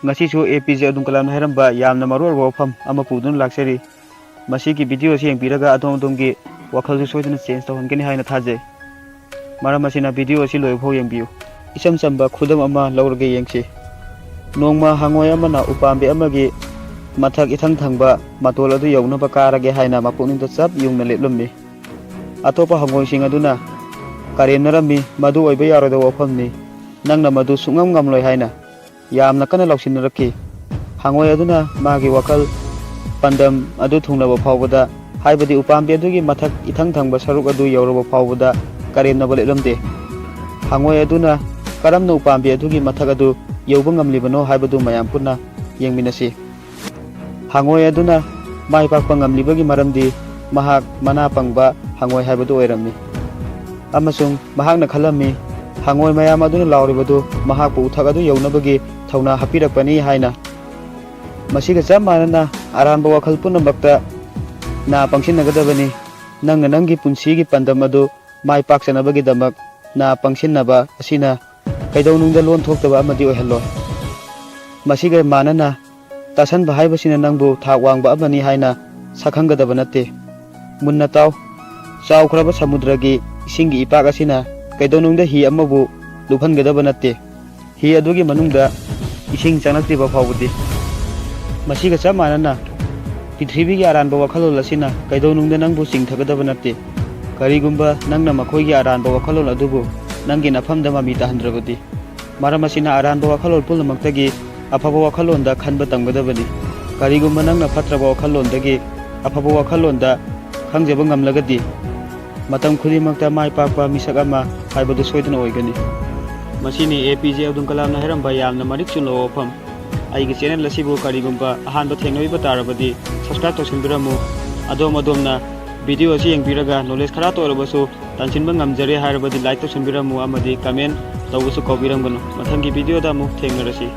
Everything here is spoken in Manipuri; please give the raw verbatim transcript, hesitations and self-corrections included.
ꯉꯁꯤꯁꯨ ꯑꯦ ꯄꯤ ꯖꯦ ꯑꯕꯗꯨꯜ ꯀꯂꯥꯝꯅ ꯍꯥꯏꯔꯝꯕ ꯌꯥꯝꯅ ꯃꯔꯨ ꯑꯣꯏꯕ ꯋꯥꯐꯝ ꯑꯃ ꯄꯨꯗꯨꯅ ꯂꯥꯛꯆꯔꯤ꯫ ꯃꯁꯤꯒꯤ video ꯑꯁꯤ ꯌꯦꯡꯕꯤꯔꯒ ꯑꯗꯣꯝ ꯑꯗꯣꯝꯒꯤ ꯋꯥꯈꯜꯁꯨ ꯁꯣꯏꯗꯅ change ꯇꯧꯍꯟꯒꯅꯤ ꯍꯥꯏꯅ ꯊꯥꯖꯩ꯫ ꯃꯔꯝ ꯑꯁꯤꯅ video ꯑꯁꯤ ꯂꯣꯏꯕ ꯐꯥꯎ ꯌꯦꯡꯕꯤꯌꯨ꯫ ꯏꯆꯝ ꯆꯝꯕ ꯈꯨꯗꯝ ꯑꯃ ꯂꯧꯔꯒ ꯌꯦꯡꯁꯤ꯫ ꯅꯣꯡꯃ ꯍꯪꯉꯣꯏ ꯑꯃꯅ ꯎꯄꯥꯝꯕꯤ ꯑꯃꯒꯤ ꯃꯊꯛ ꯏꯊꯪ ꯊꯪꯕ ꯃꯇꯣꯜ ꯑꯗꯨ ꯌꯧꯅꯕ ꯀꯥꯔꯒꯦ ꯍꯥꯏꯅ ꯃꯄꯨꯛꯅꯤꯡꯗ ꯆꯞ ꯌꯨꯡꯅ ꯂꯦꯞꯂꯝꯃꯤ꯫ ꯑꯇꯣꯞꯄ ꯍꯪꯉꯣꯏꯁꯤꯡ ꯑꯗꯨꯅ ꯀꯔꯦꯝꯅꯔꯝꯃꯤ, "ꯃꯗꯨ ꯑꯣꯏꯕ ꯌꯥꯔꯣꯏꯗꯕ ꯋꯥꯐꯝꯅꯤ, ꯅꯪꯅ ꯃꯗꯨ ꯁꯨꯡꯉꯝ ꯉꯝꯂꯣꯏ" ꯍꯥꯏꯅ꯫ ꯌꯥꯝꯅ ꯀꯟꯅ ꯂꯥꯎꯁꯤꯟꯅꯔꯛꯈꯤ꯫ ꯍꯪꯉꯣꯏ ꯑꯗꯨꯅ ꯃꯥꯒꯤ ꯋꯥꯈꯜ ꯄꯥꯟꯗꯝ ꯑꯗꯨ ꯊꯨꯡꯂꯕ ꯐꯥꯎꯕꯗ, ꯍꯥꯏꯕꯗꯤ ꯎꯄꯥꯝꯕꯤ ꯑꯗꯨꯒꯤ ꯃꯊꯛ ꯏꯊꯪ ꯊꯪꯕ ꯁꯔꯨꯛ ꯑꯗꯨ ꯌꯧꯔꯕ ꯐꯥꯎꯕꯗ ꯀꯔꯦꯝꯅꯕ ꯂꯦꯞꯂꯝꯗꯦ꯫ ꯍꯪꯉꯣꯏ ꯑꯗꯨꯅ ꯀꯔꯝꯅ ꯎꯄꯥꯝꯕꯤ ꯑꯗꯨꯒꯤ ꯃꯊꯛ ꯑꯗꯨ ꯌꯧꯕ ꯉꯝꯂꯤꯕꯅꯣ ꯍꯥꯏꯕꯗꯨ ꯃꯌꯥꯝ ꯄꯨꯟꯅ ꯌꯦꯡꯃꯤꯟꯅꯁꯤ꯫ ꯍꯪꯉꯣꯏ ꯑꯗꯨꯅ ꯃꯥꯏ ꯄꯥꯛꯄ ꯉꯝꯂꯤꯕꯒꯤ ꯃꯔꯝꯗꯤ ꯃꯍꯥꯛ ꯃꯅꯥ ꯄꯪꯕ ꯍꯪꯉꯣꯏ ꯍꯥꯏꯕꯗꯨ ꯑꯣꯏꯔꯝꯃꯤ꯫ ꯑꯃꯁꯨꯡ ꯃꯍꯥꯛꯅ ꯈꯜꯂꯝꯃꯤ, ꯍꯪꯉꯣꯏ ꯃꯌꯥꯝ ꯑꯗꯨꯅ ꯂꯥꯎꯔꯤꯕꯗꯨ ꯃꯍꯥꯛꯄꯨ ꯎꯊꯛ ꯑꯗꯨ ꯌꯧꯅꯕꯒꯤ ꯊꯧꯅꯥ ꯍꯥꯞꯄꯤꯔꯛꯄꯅꯤ ꯍꯥꯏꯅ꯫ ꯃꯁꯤꯒ ꯆꯞ ꯃꯥꯟꯅꯅ ꯑꯔꯥꯟꯕ ꯋꯥꯈꯜ ꯄꯨꯝꯅꯃꯛꯇ ꯅꯥ ꯄꯪꯁꯤꯟꯅꯒꯗꯕꯅꯤ꯫ ꯅꯪꯅ ꯅꯪꯒꯤ ꯄꯨꯟꯁꯤꯒꯤ ꯄꯥꯟꯗꯝ ꯑꯗꯨ ꯃꯥꯏ ꯄꯥꯛꯆꯅꯕꯒꯤꯗꯃꯛ ꯅꯥ ꯄꯪꯁꯤꯟꯅꯕ ꯑꯁꯤꯅ ꯀꯩꯗꯧꯅꯨꯡꯗ ꯂꯣꯟ ꯊꯣꯛꯇꯕ ꯑꯃꯗꯤ ꯑꯣꯏꯍꯜꯂꯣꯏ꯫ ꯃꯁꯤꯒ ꯃꯥꯟꯅꯅ, ꯇꯥꯁꯟꯕ ꯍꯥꯏꯕꯁꯤꯅ ꯅꯪꯕꯨ ꯊꯥꯛ ꯋꯥꯡꯕ ꯑꯃꯅꯤ ꯍꯥꯏꯅ ꯁꯛꯈꯪꯒꯗꯕ ꯅꯠꯇꯦ꯫ ꯃꯨꯟꯅ ꯇꯥꯎ꯫ ꯆꯥꯎꯈ꯭ꯔꯕ ꯁꯃꯨꯗ꯭ꯔꯒꯤ ꯏꯁꯤꯡꯒꯤ ꯏꯄꯥꯛ ꯑꯁꯤꯅ ꯀꯩꯗꯧꯅꯨꯡꯗ ꯍꯤ ꯑꯃꯕꯨ ꯂꯨꯞꯍꯟꯒꯗꯕ ꯅꯠꯇꯦ꯫ ꯍꯤ ꯑꯗꯨꯒꯤ ꯃꯅꯨꯡꯗ ꯏꯁꯤꯡ ꯆꯪꯂꯛꯇ꯭ꯔꯤꯕ ꯐꯥꯎꯕꯗꯤ꯫ ꯃꯁꯤꯒ ꯆꯞ ꯃꯥꯟꯅꯅ, ꯄ꯭ꯔꯤꯊꯤꯕꯤꯒꯤ ꯑꯔꯥꯟꯕ ꯋꯥꯈꯜꯂꯣꯟ ꯑꯁꯤꯅ ꯀꯩꯗꯧꯅꯨꯡꯗ ꯅꯪꯕꯨ ꯆꯤꯡꯊꯒꯗꯕ ꯅꯠꯇꯦ꯫ ꯀꯔꯤꯒꯨꯝꯕ ꯅꯪꯅ ꯃꯈꯣꯏꯒꯤ ꯑꯔꯥꯟꯕ ꯋꯥꯈꯜꯂꯣꯟ ꯑꯗꯨꯕꯨ ꯅꯪꯒꯤ ꯅꯐꯝꯗ ꯃꯃꯤ ꯇꯥꯍꯟꯗ꯭ꯔꯕꯗꯤ꯫ ꯃꯔꯝ ꯑꯁꯤꯅ, ꯑꯔꯥꯟꯕ ꯋꯥꯈꯜꯂꯣꯟ ꯄꯨꯝꯅꯃꯛꯇꯒꯤ ꯑꯐꯕ ꯋꯥꯈꯜꯂꯣꯟꯗ ꯈꯟꯕ ꯇꯝꯒꯗꯕꯅꯤ꯫ ꯀꯔꯤꯒꯨꯝꯕ ꯅꯪꯅ ꯐꯠꯇ꯭ꯔꯕ ꯋꯥꯈꯜꯂꯣꯟꯗꯒꯤ ꯑꯐꯕ ꯋꯥꯈꯜꯂꯣꯟꯗ ꯈꯪꯖꯕ ꯉꯝꯂꯒꯗꯤ, ꯃꯇꯝ ꯈꯨꯗꯤꯡꯃꯛꯇ ꯃꯥꯏ ꯄꯥꯛꯄ ꯃꯤꯁꯛ ꯑꯃ ꯍꯥꯏꯕꯗꯨ ꯁꯣꯏꯗꯅ ꯑꯣꯏꯒꯅꯤ꯫ ꯃꯁꯤꯅꯤ ꯑꯦ ꯄꯤ ꯖꯦ ꯑꯕꯗꯨꯜ ꯀꯂꯥꯝꯅ ꯍꯥꯏꯔꯝꯕ ꯌꯥꯝꯅ ꯃꯔꯤꯛ ꯆꯨꯝꯂꯕ ꯋꯥꯐꯝ꯫ ꯑꯩꯒꯤ channel ꯑꯁꯤꯕꯨ ꯀꯔꯤꯒꯨꯝꯕ ꯑꯍꯥꯟꯕ ꯊꯦꯡꯅꯕꯤꯕ ꯇꯥꯔꯕꯗꯤ subscribe ꯇꯧꯁꯤꯟꯕꯤꯔꯝꯃꯨ꯫ ꯑꯗꯣꯝ ꯑꯗꯣꯝꯅ video ꯑꯁꯤ ꯌꯦꯡꯕꯤꯔꯒ knowledge ꯈꯔꯇ ꯑꯣꯏꯔꯕꯁꯨ ꯇꯥꯟꯁꯤꯟꯕ ꯉꯝꯖꯔꯦ ꯍꯥꯏꯔꯕꯗꯤ like ꯇꯧꯁꯤꯟꯕꯤꯔꯝꯃꯨ ꯑꯃꯗꯤ comment ꯇꯧꯕꯁꯨ ꯀꯥꯎꯕꯤꯔꯝꯒꯅꯨ꯫ ꯃꯊꯪꯒꯤ videoꯗ ꯑꯃꯨꯛ ꯊꯦꯡꯅꯔꯁꯤ꯫